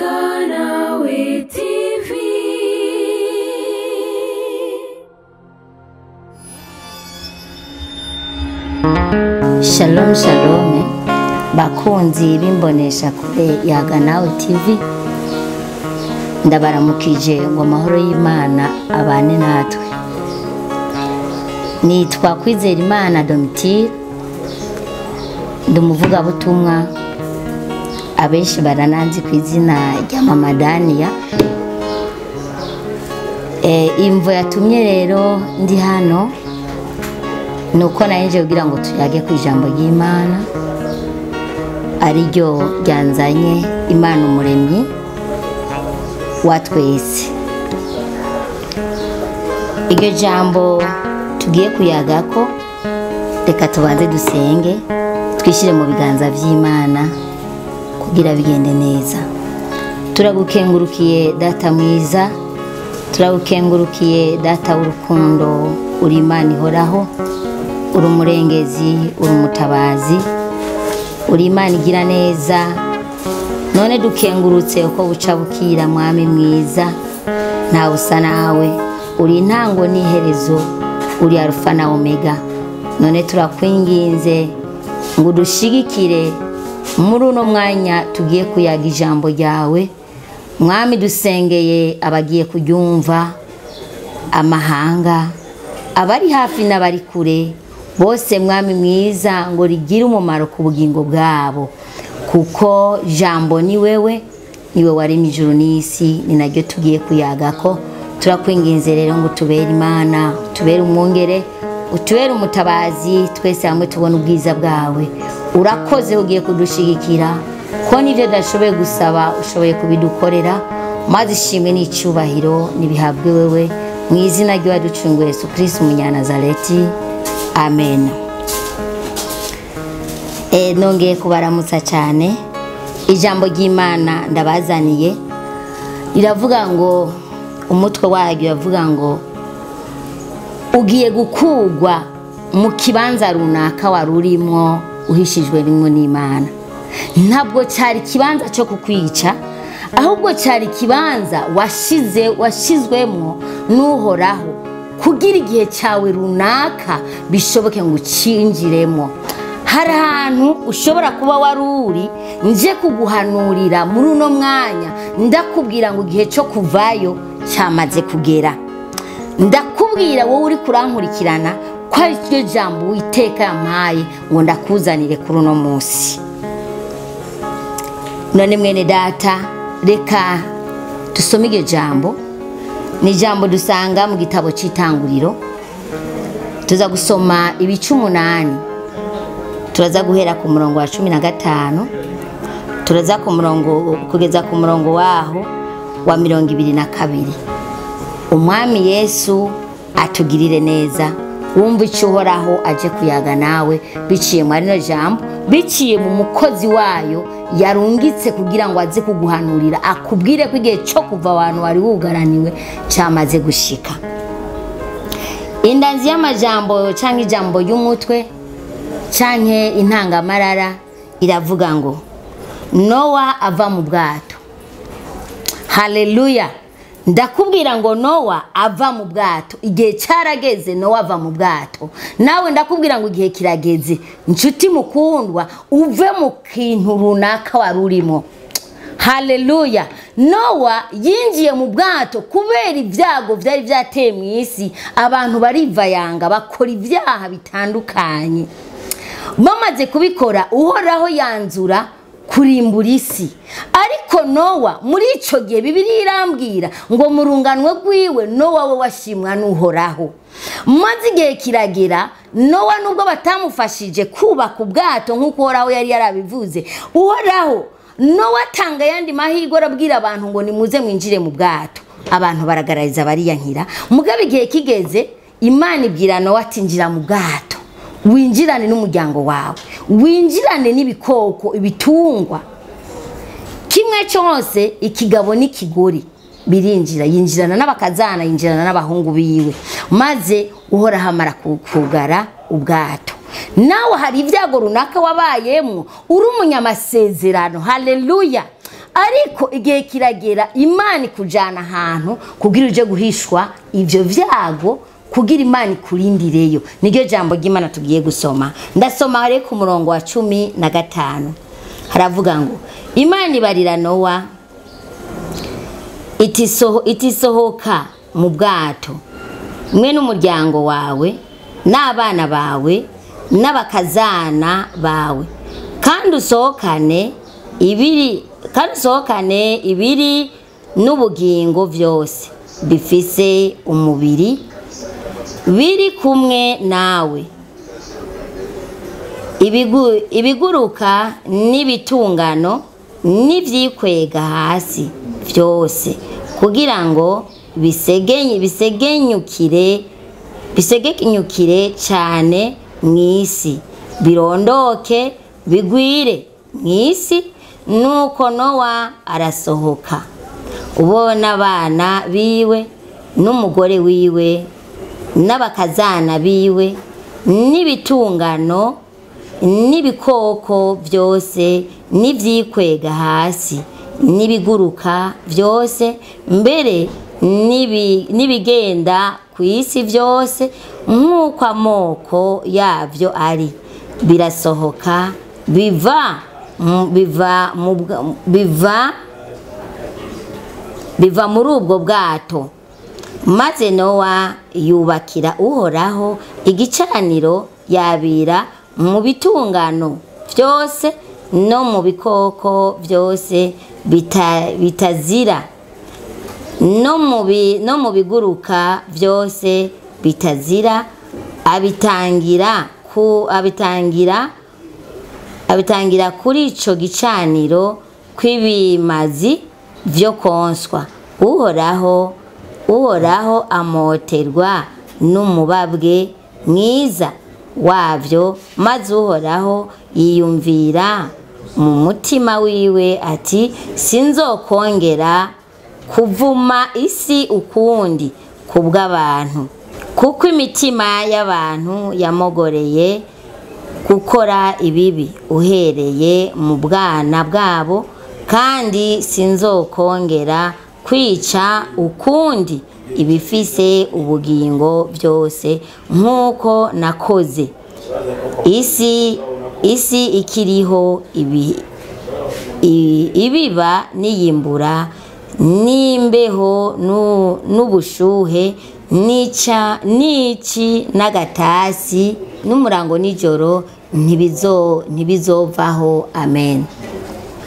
Yaganawe TV. Shalom shalom bakunzi bimbonesha kure Yaganawe TV, ndabaramukije ngo amahoro y'Imana abane natwe. Nitwa Kwizera Imana Domitille, ndi umuvugabutumwa, abenshi barananzi ku izina rya Mama Dania. Imvo yatumye rero ndi hano nuko nanje kugira ngo tuyage ku ijambo ry'Imana ariryo ryanzanye, Imana umuremyi wa twese. Iryo jambo tugiye kuyagako, reka tubanze dusenge twishyire mu biganza by'Imana kugira bigende neza. Turagukengurukiye Data mwiza, turagukengurukiye Data w'urukundo, uri Imana ihoraho, uri umurengezi, uri umutabazi, uri Imana igira neza. None dukengurutse uko buca bukira, Mwami mwiza, ntawe usa nawe, uri intango n'iherezo, uri Alfa na Omega. None turakwinginze ngo udushigikire muri uno mwanya tugiye kuyaga ijambo ryawe. Mwami, dusengeye abagiye kuryumva, amahanga, abari hafi n'abari kure bose, Mwami mwiza, ngo rigire umumaro ku bugingo bwabo, kuko jambo ni wewe, niwe waremye ijuru n'isi, ni naryo tugiye kuyagako. Turakwinginze rero ngo tubere Imana, tubere umwungere, utubere umutabazi, twese hamwe tubone ubwiza bwawe. Urakoze ugiye kudushigikira, ko nivyo dashoboye gusaba ushoboye kubidukorera, maze ishimwe n'icyubahiro nibihabwe wewe, mu izina ry'uwaducunguye Yesu Kristo umunyanazareti, amen. Nongeye kubaramutsa cyane. Ijambo ry'Imana ndabazaniye riravuga ngo, umutwe waryo uravuga ngo ugiye gukugwa mu kibanza runaka wari urimo uhishijwe rimwe n'Imana. Ntabwo cyari ikibanza cyo kukwica, ahubwo cyari ikibanza washizwemo n'Uhoraho kugira igihe cyawe runaka bishoboke ngo ucinjiremo. Hari ahantu ushobora kuba wari uri, nje kuguhanurira muri uno mwanya, ndakubwira ngo igihe cyo kuvayo cyamaze kugera. Ndakubwira wowe uri kurankurikirana ko ari ryo jambo Uwiteka yampaye ngo ndakuzanire kuri uno munsi. None mwene data, reka dusome iryo jambo. Ni ijambo dusanga mu gitabo cy'Itanguriro. Tuza gusoma ibice 8, turaza guhera ku murongo wa 15, turaza ku murongo kugeza ku murongo waho wa 22. Umwami Yesu atugirire neza, wumva icyo Uhoraho aje kuyaga nawe biciye muri rino jambo, biciye mu mukozi wayo yarungitse kugira ngo aze kuguhanurira, akubwire ko igihe cyo kuva abantu wari wugaraniwe cyamaze gushika. Indanzi y'amajambo cyangwa ijambo y'umutwe canke intangamarara iravuga ngo Nowa ava mu bwato. Haleluya! Ndakubwira ngo Nowa ava mu bwato. Igihe cyarageze Nowa ava mu bwato. Nawe ndakubwira ngo igihe kirageze, nshuti mukundwa, uve mu kintu runaka wari urimo. Haleluya! Nowa yinjiye mu bwato kubera ibyago byari byateye mu isi, abantu barivayanga bakora ibyaha bitandukanye. Bamaze kubikora, Uhoraho yanzura kurimbura isi. Ariko Nowa muri ico gihe Bibiliya irambwira ngo mu runganwe rwiwe Nowa we washimwa n'Uhoraho. Maze igihe kiragera, Nowa nubwo batamufashije kubaka ubwato nk'uko Uhoraho yari yarabivuze, Uhoraho Nowa atanga yandi mahirwe, arabwira abantu ngo nimuze mwinjire mu bwato. Abantu baragarariza bariyankira. Mugabe igihe kigeze, Imana ibwira Nowa ati injira mu bwato, winjirane n'umuryango wawe, winjirane n'ibikoko, ibitungwa, kimwe cyose, ikigabo n'ikigore birinjira. Yinjirana n'abakazana, yinjirana n'abahungu biwe, maze Uhoraho amara kugara ubwato. Nawe hari ibyago runaka wabayemo uri umunyamasezerano, haleluya, ariko igihe kiragera Imana ikujana ahantu kugira uje guhishwa ivyo vyago, kugira Imana ikurindireyo. Niryo jambo ry'Imana tugiye gusoma. Ndasoma rero ku murongo wa 15, haravuga ngo Imana ibarira Nowa iti sohoka mu bwato mwe n'umuryango wawe n'abana bawe n'abakazana bawe, kandi usohokane ibiri n'ubugingo byose bifise umubiri biri kumwe nawe, ibiguruka n'ibitungano n'ivyikwega hasi byose, kugira ngo bisegenyukire cyane mw'isi, birondoke bigwire mw'isi. Nuko Nowa arasohoka, ubona abana biwe n'umugore wiwe n'abakazana biwe n'ibitungano n'ibikoko byose n'ivyikwega hasi n'ibiguruka byose, mbere n'ibigenda ku isi byose nk'uko amoko yabyo ari, birasohoka biva muri ubwo bwato. Maze Nowa yubakira Uhoraho igicaniro, yabira mu bitungano byose no mu bikoko byose bitazira no mu biguruka byose bitazira, abitangira kuri ico gicaniro kw'ibimazi vyo konswa. Uhoraho amoterwa n'umubabwe mwiza wavyo, maze Uhoraho yiyumvira mu mutima wiwe ati sinzokongera kuvuma isi ukundi kubw'abantu, kuko imitima y'abantu yamogoreye gukora ibibi uhereye mu bwana bwabo, kandi sinzokongera kwica ukundi ibifise ubugingo byose nk'uko nakoze. Isi ikiriho ibiba n'iyimbura n'imbeho n'ubushuhe n'ici n'agatasi n'umurango nijoro ntibizovaho. Amen,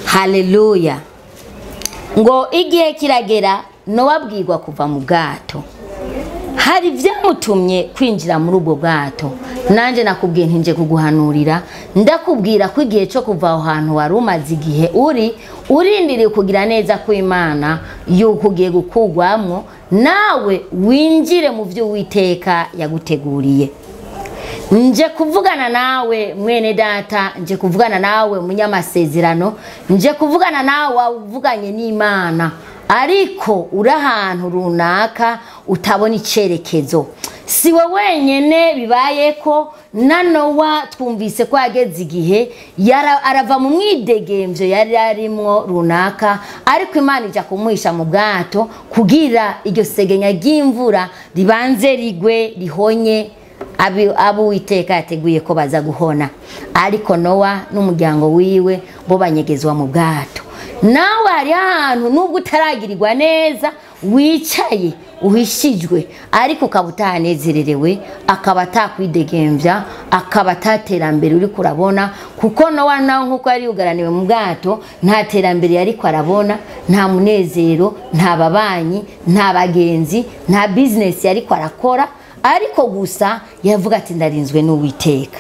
haleluya. Ngo igihe kiragera Nowa abwirwa kuva mu bwato. Hari ibyamutumye kwinjira muri ubwo bwato. Nanje nakubwiye ntinje kuguhanurira, ndakubwira ko igihe cyo kuva aho hantu wari umaze igihe uri urindiriye kugira neza kw'Imana yuko ugiye gukugwamwo, nawe winjire mu byo Uwiteka yaguteguriye. Nje kuvugana nawe mwene data, nje kuvugana nawe munyamasezerano, nje kuvugana nawe wavuganye n'Imana, ariko uri ahantu runaka utabona icerekezo. Si we wenyene bibaye ko na Nowa twumvise ko yageze igihe arava mu mwidegemvyo yari arimwo runaka, ariko Imana ija kumuhisha mu bwato kugira iryo segenya ry'imvura ribanze rigwe rihonye abo Uwiteka yateguye ko baza guhona. Ariko Nowa n'umuryango wiwe bo banyegezwa mu bwato. Nawe hari ahantu nubwo utaragirirwa neza wicaye uhishijwe, ariko ukaba utanezererewe, akaba atakwidegembya, akaba ataterambere uri kurabona, kuko Nowa nawe nkuko yari yugaraniwe mu bwato nta terambere yariko arabona, nta munezero, nta babanyi, nta bagenzi, nta business yariko arakora, ariko gusa yavuga ati ndarinzwe n'Uwiteka.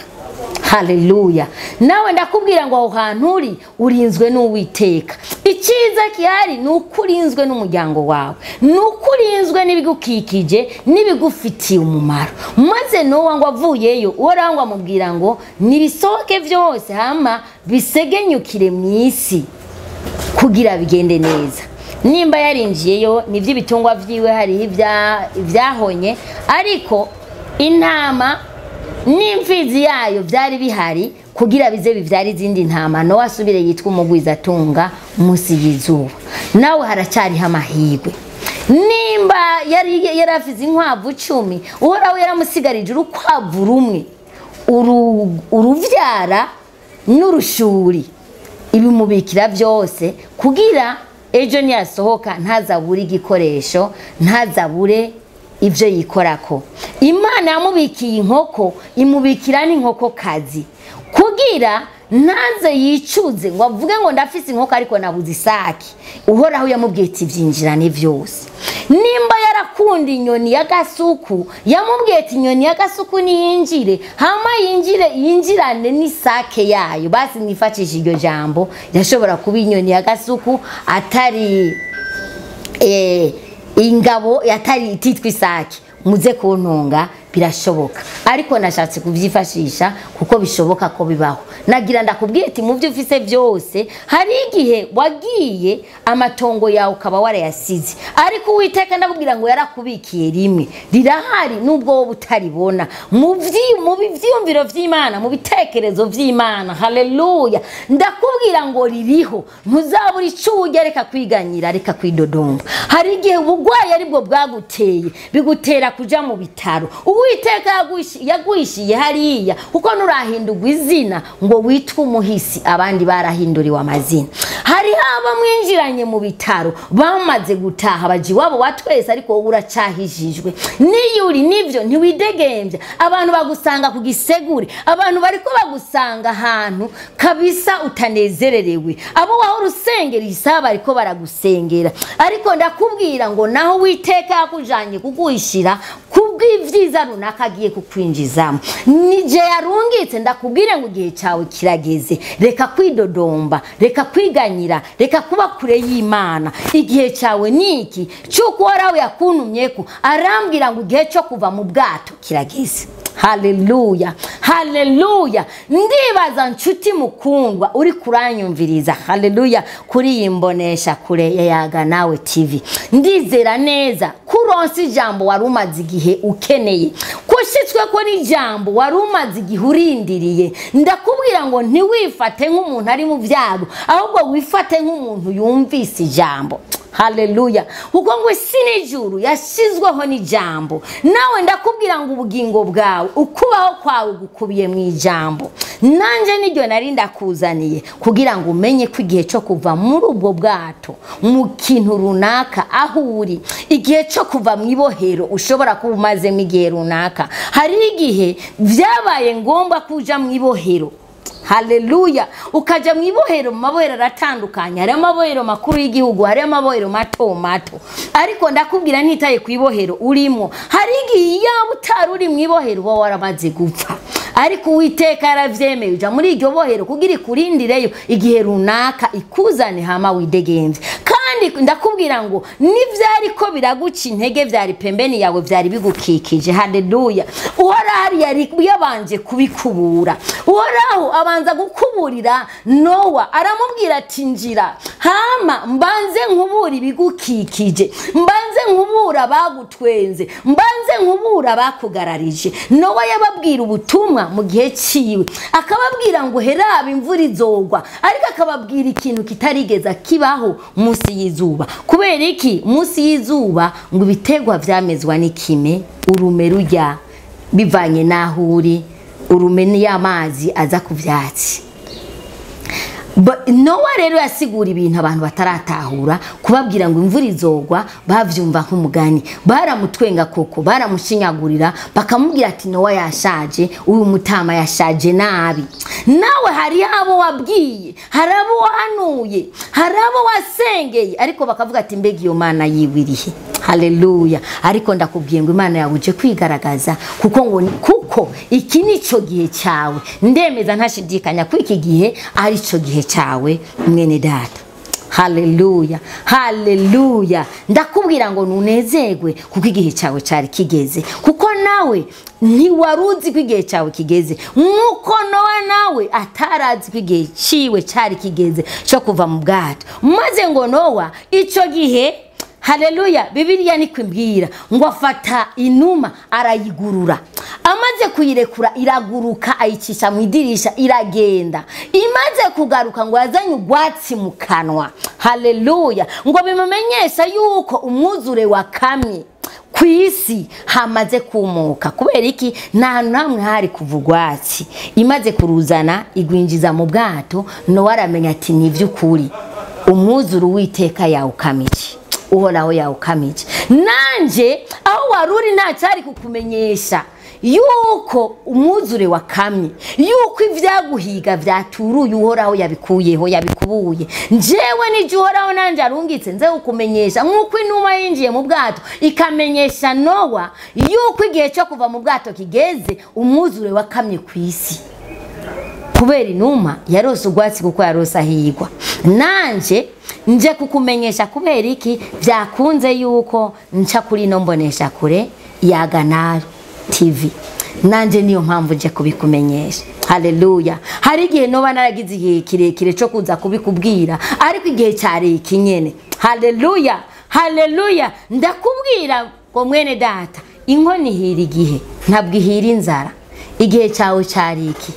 Haleluya. Nawe ndakubwira ngo aho hantu uri urinzwe n'Uwiteka. Icyiza gihari ni uko urinzwe n'umuryango wawe, ni uko urinzwe n'ibigukikije n'ibigufitiye umumaro. Maze Nowa ngo avuyeyo, Uhoraho ngo amubwira ngo nibisohoke byose hama bisegenyukire mu isi kugira bigende neza. Nimba yarinjiyeyo nivyo ibitungwa vyiwe hariho ivyahonye, ariko intama n'imfizi yayo byari bihari kugira bize bivyara izindi ntama. Nowa asubire yitwa umugwizatunga munsi y'izuba. Nawe haracyariho amahirwe. Nimba yari yarafize inkwavu 10, Uhoraho yaramusigarije urukwavu rumwe, uruvyara n'urushuri, ibimubikira byose kugira ejo niyasohoka ntazabure igikoresho, ntazabure ibyo yikorako. Imana yamubikiye inkoko, imubikira n'inkoko kazi kugira ntaze yicuze ngo avuge ngo ndafise inkoko ariko nabuze isake. Uhoraho yamubwiye ati vyinjirane vyose. Nimba yarakunda inyoni ya gasuku, yamubwiye ati inyoni ya gasuku niyinjire, hama yinjire yinjirane n'isake yayo. Basi nifashisha iryo jambo, yashobora kuba inyoni ya gasuku atari ingabo yatari ititwa isake. Muze kuntunga birashoboka, ariko nashatse kuvyifashisha kuko bishoboka ko bibaho. Nagira ndakubwiye ati mu byo ufise byose hari igihe wagiye amatongo yawe ukaba warayasize, ariko Uwiteka ndakubwira ngo yarakubikiye rimwe rirahari nubwo wowe utaribona. Mu vyiyumviro vy'Imana, mu bitekerezo vy'Imana, haleluya, ndakubwira ngo ririho. Ntuzabura ico urya, reka kwiganyira, reka kwidodomba. Hari igihe ubugwayi aribwo bwaguteye bigutera kuja mu bitaro. Uwiteka yaguhishiye hariya kuko nurahindurwa izina ngo witwe umuhisi, abandi barahinduriwe amazina. Hari abo mwinjiranye mu bitaro bamaze gutaha baji wabo watwese, ariko wowe uracahijijwe. Niyo uri nivyo ntiwidegembya, abantu bagusanga ku gisegure, abantu bariko bagusanga ahantu kabisa utanezererewe. Abo wahora usengera isaha bariko baragusengera, ariko ndakubwira ngo naho Uwiteka yakujanye kuguhishira kubw'ivyiza runaka agiye kukwinjizamo, nije yarungitse ndakubwire ngo igihe cyawe kirageze. Reka kwidodomba, reka kwiganyira, reka kuba kure y'Imana. Igihe cyawe niki cyuko Uhoraho yakuntumyeko, arambwira ngo igihe cyo kuva mu bwato kirageze. Haleluya, haleluya. Ndibaza nshuti mukundwa uri kuranyumviriza, haleluya, kuri iyi mbonesha kure ya Yaga Nawe TV, ndizera neza kuronsa ijambo wari umaze igihe ukeneye, kushitswe ko n'ijambo wari umaze igihe urindiriye. Ndakubwira ngo ntiwifate nk'umuntu ari mu byago, ahubwo wifate nk'umuntu yumvise ijambo. Haleluya. Kuko ngo isi n'ijuru yashizweho n'ijambo. Nawe ndakubwira ngo ubugingo bwawe, ukubaho kwawe gukubiye mu ijambo. Nanje niryo nari ndakuzaniye kugira ngo umenye ko igihe cyo kuva muri ubwo bwato mu kintu runaka aho uri, igihe cyo kuva mu ibohero ushobora kuba umazemo igihe runaka. Hari igihe byabaye ngombwa kuja mu ibohero. Haleluya. Ukaja mu ibohero, mu mabohero aratandukanye, hari amabohero makuru y'igihugu, hari amabohero mato mato. Ariko ndakubwira ntitaye ku ibohero urimo, hari igihe yaba utari uri mu ibohero uba waramaze gupfa, ariko Uwiteka yaravyemeye uja muri iryo bohero kugira ikurindireyo igihe runaka, ikuzane hama widegemvye. Kandi ndakubwira ngo nivyari ko biraguca intege vyari pembeni yawe, vyari bigukikije. Haleluya. Uhoraho yari yabanje kubikubura. Uhoraho abanza gukuburira Nowa, aramubwira ati njira hama mbanze nkubura ibigukikije, mbanze nkubura bagutwenze, mbanze nkubura bakugararije. Nowa yababwira ubutumwa mu gihe ciwe, akababwira ngo heraba imvura izogwa, ariko akababwira ikintu kitarigeza kibaho munsi y'izuba. Kubera iki? Munsi y'izuba ngo ibitegwa vyamezwa n'ikime, urume rujya bivanye naho uri, urume y'amazi aza ku vyatsi. Nowa rero yasigura ibintu abantu bataratahura, kubabwira ngo imvura izogwa bavyumva nk'umugani, baramutwenga koko, baramushinyagurira, bakamubwira ati Nowa yashaje, uyu mutama yashaje nabi. Nawe hari abo wabwiye, hari abo wahanuye, hari abo wasengeye, ariko bakavuga ati mbega iyo Mana yiwirihe. Haleluya. Ariko ndakubwiye ngo Imana yawe uje kwigaragaza, kuko ngo kuko iki nico gihe cyawe. Ndemeza ntashidikanya ko iki gihe ari cyo gihe cyawe mwene data. Haleluya, haleluya. Ndakubwira ngo nunezerwe kuko igihe cyawe cyari kigeze, kuko nawe ntiwaruzi ko igihe cyawe kigeze, nkuko Nowa nawe atarazi ko igihe ciwe cyari kigeze cyo kuva mu bwato. Maze ngo Nowa ico gihe, haleluya, Bibiliya niko imbwira ngo afata inuma arayigurura, amaze kuyirekura iraguruka, ayicisha mu idirisha iragenda. Imaze kugaruka ngo yazanye urwatsi mu kanwa. Haleluya. Ngo bimumenyesha yuko umwuzure wakamye ku isi hamaze kumuka. Kubera iki? Nta hantu hamwe hari kuva urwatsi. Imaze kuruzana igwinjiza mu bwato, Nowa aramenya ati ni iby'ukuri umwuzure Uwiteka yawukamije, Uhoraho yawukamije. Nanje aho waruri nta cyari kukumenyesha yuko umwuzure wakamye, yuko ibyaguhiga byaturuye Uhoraho yabikuyeho, yabikubuye. Njewe nije Uhoraho nanje arungitse nze kukumenyesha, nkuko inuma yinjiye mu bwato ikamenyesha Nowa yuko igihe cyo kuva mu bwato kigeze, umwuzure wakamye ku isi. Kubera inuma yarose urwatsi kuko yarose ahigwa. Nanje nje kukumenyesha kubera iki byakunze yuko nca kuri no mbonesha kure ya Ganaro TV. Nanje niyo mpamvu nje kubikumenyesha. Haleluya. Hari igihe noba naragize igihe kirekire cyo kuza kubikubwira, ariko igihe cyari iki nyene. Haleluya, haleluya. Ndakubwira ngo mwene data, inkoni ihira igihe, ntabwo ihira inzara. Igihe cyawe cyari iki.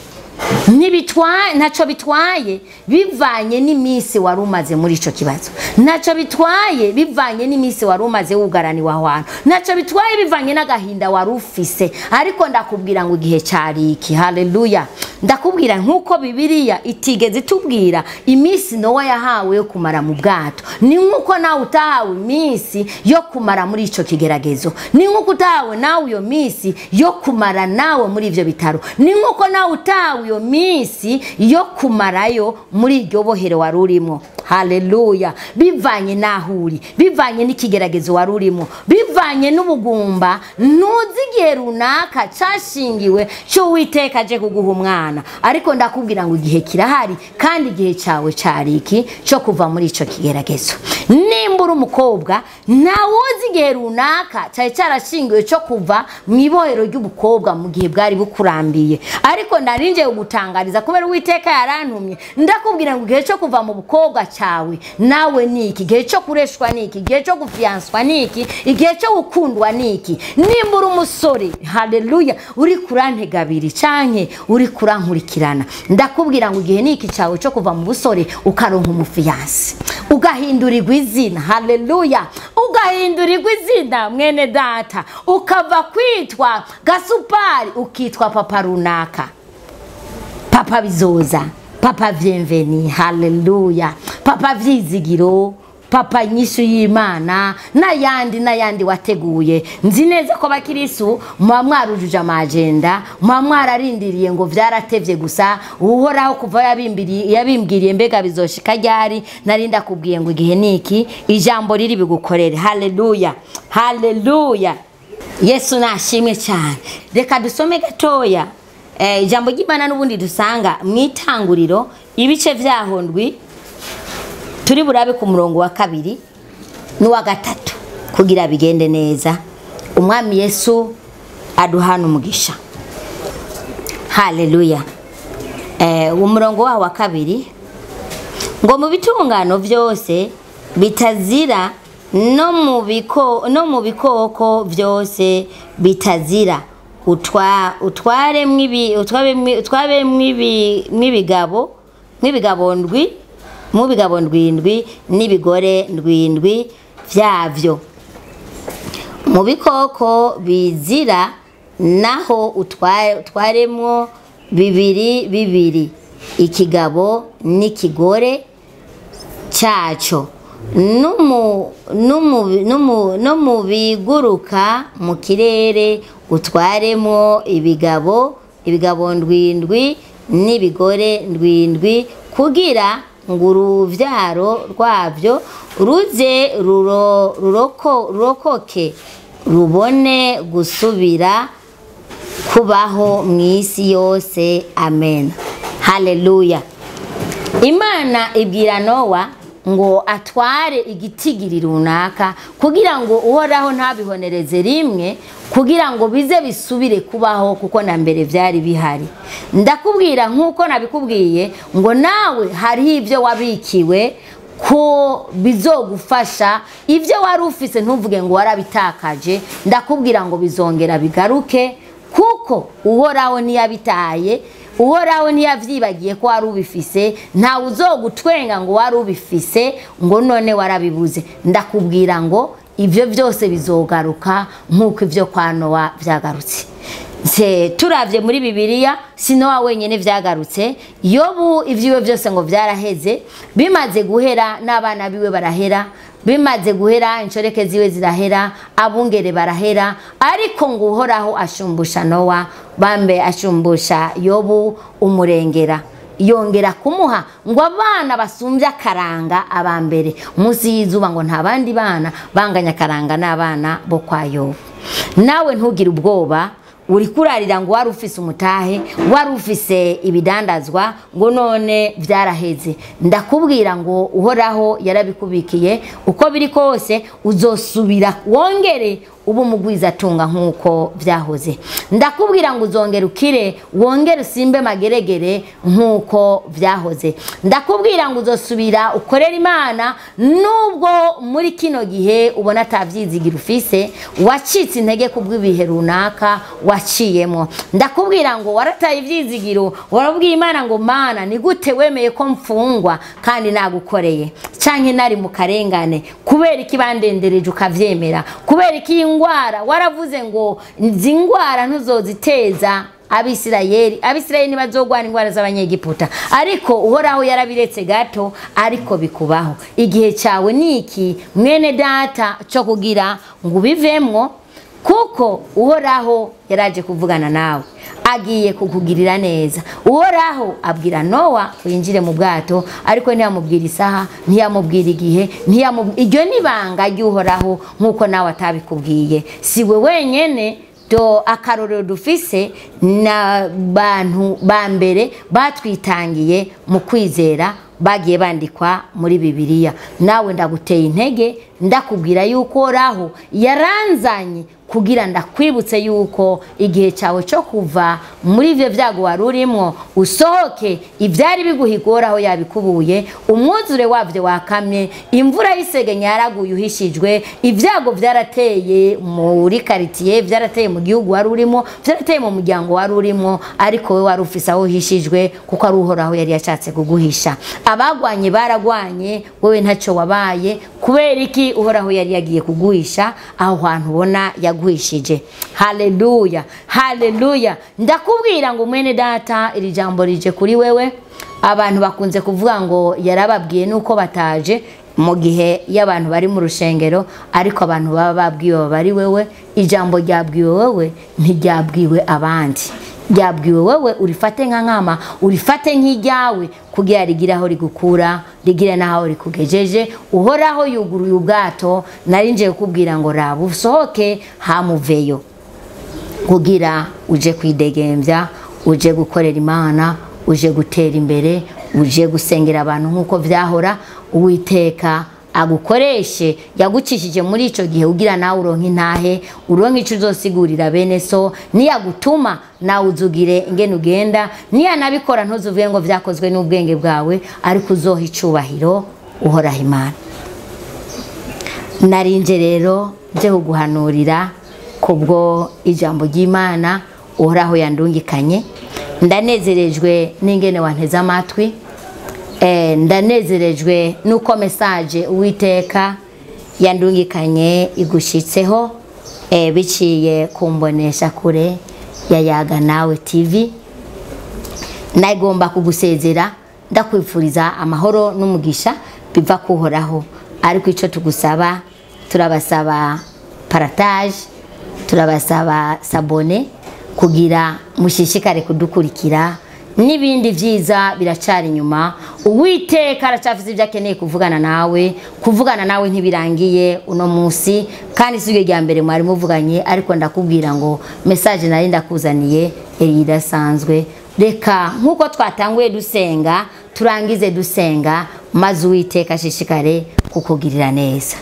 Ntibitwaye, ntacyo bitwaye bivanye n'iminsi wari umaze muri ico kibazo, ntacyo bitwaye bivanye n'iminsi wari umaze wugaraniwe aho hantu, ntacyo bitwaye bivanye n'agahinda wari ufise. Ariko ndakubwira ngo igihe cyari iki. Haleluya. Ndakubwira nkuko Bibiliya itigeze itubwira iminsi Nowa yahawe yo kumara mu bwato, ni nkuko nawe utahawe iminsi yo kumara muri ico kigeragezo, ni nkuko utahawe nawe iyo minsi yo kumara nawe muri ivyo bitaro, ni nkuko nawe utahawe iyo minsi yo kumarayo muri iryo bohero wari urimo. Haleluya. Bivanye n'aho uri, bivanye n'ikigeragezo wari urimo, bivanye n'ubugumba, ntuzi igihe runaka cyashingiwe cy'Uwiteka aje kuguha umwana. Ariko ndakubwira ngo igihe kirahari, kandi igihe cyawe cyari iki cyo kuva muri ico kigeragezo. Nimba uri umukobwa, ntawuzi igihe runaka cyari cyarashingiwe cyo kuva mu ibohero ry'ubukobwa mu gihe bwari bukurambiye. Ariko narinje kugutangariza kubera Uwiteka yarantumye, ndakubwira ngo igihe cyo kuva mu bukobwa cyawe nawe ni iki, igihe cyo kureshwa ni iki, igihe cyo gufiyanswa ni iki, igihe cyo gukundwa ni iki. Nimba uri umusore, haleluya, uri kurantega abiri canke uri kurankurikirana, ndakubwira ngo igihe ni iki cyawe cyo kuva mu busore ukaronka umufiyanse, ugahindurirwa izina. Haleluya, ugahindurirwa izina mwene data, ukava kwitwa Gasupari ukitwa papa runaka, papa bizoza, papa bienveni. Haleluya, papa vyizigiro, papa nyishu y'Imana, n'ayandi n'ayandi wateguye. Nzi neza ko abakirisu muba mwarujuje amagenda, muba mwararindiriye ngo vyaratevye gusa. Uhoraho kuva yabimbwiriye mbega bizoshika ryari? Nari ndakubwiye ngo igihe niki, ijambo riri bigukorere. Haleluya, haleluya. Yesu nashimwe cyane. Reka dusome gatoya ijambo ry'Imana n'ubundi dusanga mu itanguriro ibice vyaho ndwi, turi burabe ku murongo wa 2 n'uwa 3 kugira bigende neza. Umwami Yesu aduhana umugisha. Haleluya. Umurongo waho wa 2 ngo mu bitungano byose bitazira no mu bikoko byose bitazira utware mw'ibigabo ndwi, mu bigabo ndwindwi n'ibigore ndwindwi vyavyo. Mu bikoko bizira naho utwaremwo bibiri bibiri, ikigabo n'ikigore cyaco, no mu biguruka mu kirere utwaremwo ibigabo ndwindwi n'ibigore ndwindwi, kugira ngo uruvyaro rwavyo ruze rurokoke rubone gusubira kubaho mu isi yose. Amen. Haleluya. Imana ibwira Nowa ngo atware igitigiri runaka kugira ngo Uhoraho ntabihonereze rimwe, kugira ngo bize bisubire kubaho kuko na mbere vyari bihari. Ndakubwira nkuko nabikubwiye ngo nawe hariho ibyo wabikiwe ko bizogufasha, ibyo wari ufise ntuvuge ngo warabitakaje. Ndakubwira ngo bizongera bigaruke kuko Uhoraho ntiyabitaye, Uhoraho ntiyavyibagiye ko wari ubifise. Ntawe uzogutwenga ngo wari ubifise ngo none warabibuze. Ndakubwira ngo ivyo byose bizogaruka nkuko ivyo kwa Nowa vyagarutse. Se turavye muri Bibiliya si Nowa wenyene vyagarutse. Yobu ivyiwe vyose ngo vyaraheze, bimaze guhera n'abana biwe barahera, bimaze guhera inshoreke ziwe zirahera, abungere barahera, ariko ngo Uhoraho ashumbusha Nowa, bambe ashumbusha Yobu umurengera, yongera kumuha ngo abana basumbye akaranga abambere munsi y'izuba, ngo nta bandi bana banganya akaranga n'abana bo kwa Yobu. Nawe ntugire ubwoba uri kurarira ngo wari ufise umutahe, wari ufise ibidandazwa ngo none vyaraheze. Ndakubwira ngo Uhoraho yarabikubikiye, uko biri kose uzosubira wongere ubu mugwiza tunga nkuko vyahoze. Ndakubwira ngo uzongera ukire, wongere usimbe mageregere nkuko vyahoze. Ndakubwira ngo uzosubira ukorera Imana nubwo muri kino gihe ubona atavyizigira ufise, wacitse intege kubw'ibihe runaka waciyemo. Ndakubwira ngo warataye ivyizigiro, warabwiye Imana ngo Mana ni gute wemeye ko mfungwa kandi nagukoreye, canke nari mu karengane, kubera iki bandendereje ukavyemera, kubera iki ingwara waravuze ngo izi ngwara ntuzoziteza Abisirayeli, Abisirayeli ntibazogwana ingwara z'abanyegiputa, ariko Uhoraho yarabiretse gato, ariko bikubaho. Igihe cyawe niki mwene data cyo kugira ngo ubivemwo, kuko Uhoraho yaraje kuvugana nawe, agiye kukugirira neza. Uhoraho abwira Nowa winjire mu bwato, ariko ntiyamubwira isaha, ntiyamubwira igihe, iryo nibanga ry'Uhoraho nkuko nawe atabikubwiye. Si we wenyene do akarorero dufise na bantu ba mbere batwitangiye mu kwizera bagiye bandikwa muri Bibiliya. Nawe ndaguteye intege, ndakubwira yuko Uhoraho yaranzanye kugira ndakwibutse yuko igihe cyawe cyo kuva muri ivyo vyago wari urimo usohoke, ivyari biguhiga aho yabikubuye, umwuzure wavyo wakamye, imvura y'isegenya yaraguye uhishijwe, ivyago vyarateye muri quartier, vyarateye mu gihugu wari urimo, vyarateye mu muryango wari urimo, ariko we wari ufise aho uhishijwe kuko ari Uhoraho yari yashatse kuguhisha. Abagwanye baragwanye, wewe ntacyo wabaye, kubera iki? Uhoraho yari yagiye kuguhisha aho hantu ubona yaguhishije. Haleluya, haleluya. Ndakubwira ngo mwene data, iri jambo rije kuri wewe. Abantu bakunze kuvuga ngo yarababwiye nuko bataje mu gihe y'abantu bari mu rushengero, ariko abantu baba babwiwe bari wewe. Ijambo ryabwiwe wewe ntiryabwiwe abandi, ryabwiwe wewe. Urifate nka nkama, urifate nk'iryawe, kugira rigira aho rigukura, rigira naho rikugejeje. Uhoraho yuguruye ubwato, nari nje kukubwira ngo raba usohoke hamuveyo, kugira uje kwidegembya, uje gukorera Imana, uje gutera imbere, uje gusengera abantu nkuko vyahora. Uwiteka agukoreshe, yagucishije muri ico gihe ugira nawe uronke intahe, uronke ico uzosigurira bene so. Niyagutuma nawe uzugire ingene ugenda, niyanabikora ntuzuvuye ngo vyakozwe n'ubwenge bwawe, ariko uzoha icubahiro Uhoraho Imana. Narinje rero nje kuguhanurira kubwo ijambo ry'Imana Uhoraho yandungikanye. Ndanezerejwe n'ingene wanteze amatwi, ndanezerejwe nuko message Uwiteka yandungikanye igushitseho, biciye kumbonesha kure ya Yaga Nawe TV. Nagomba kugusezera ndakwifuriza amahoro n'umugisha biva kuhoraho, ariko ico tugusaba, turabasaba partage, turabasaba sabone, kugira mushishikare kudukurikira. N'ibindi vyiza biracari inyuma. Uwiteka aracafise ibyo akeneye kuvugana nawe. Kuvugana nawe ntibirangiye uno munsi, kandi si ryo mbere mwari muvuganye, ariko ndakubwira ngo message nari ndakuzaniye yari idasanzwe. Reka nkuko twatanguye dusenga turangize dusenga, maze Uwiteka ashishikare kukugirira neza.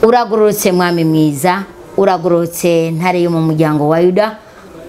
Uragororotse mwami mwiza, uragororotse ntare yo mu muryango wa Yuda,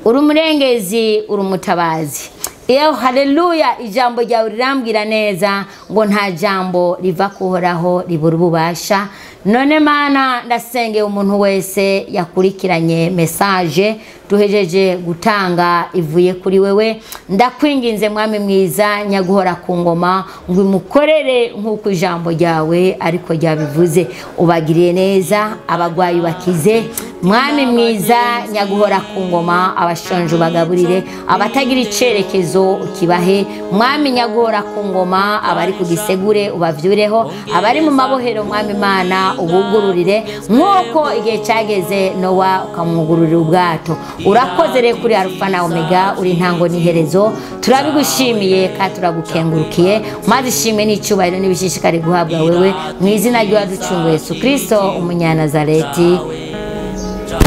uri umurengezi, uri umutabazi. Iyo haleluya, ijambo ryawe rirambwira neza ngo nta jambo riva kuhoraho ribura ububasha. None Mana, ndasengeye umuntu wese yakurikiranye message duhejeje gutanga ivuye kuri wewe. Ndakwinginze mwami mwiza nyaguhora ku ngoma ngo imukorere nk'uko ijambo ryawe ariko ryabivuze. Ubagiriye neza, abagwayi bakize. Mwami mwiza nyaguhora ku ngoma, abashonje ubagaburire, abatagira icerekezo ukibahe. Mwami nyaguhora ku ngoma, abari ku gisegure ubavyureho, abari mu mabohero mwami Mana ubugururire, nk'uko igihe cyageze Nowa ukamwugururira ubwato. Urakoze rero kuri Alfa na Omega, uri ntango n'iherezo. Turabigushimiye kandi turagukengurukiye, maze ishimwe n'icyubahiro n'ibishishikari guhabwa wewe, mu izina ry'uwaducunguye Yesu Kristo umunyanazareti.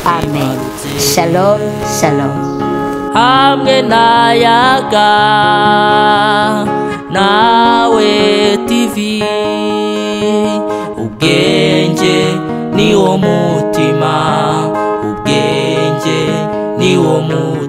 Amen. Shalom, shalom. Hamwe na Yaga Nawe TV, ubwenge ni wo mutima, ubwenge ni wo mutima.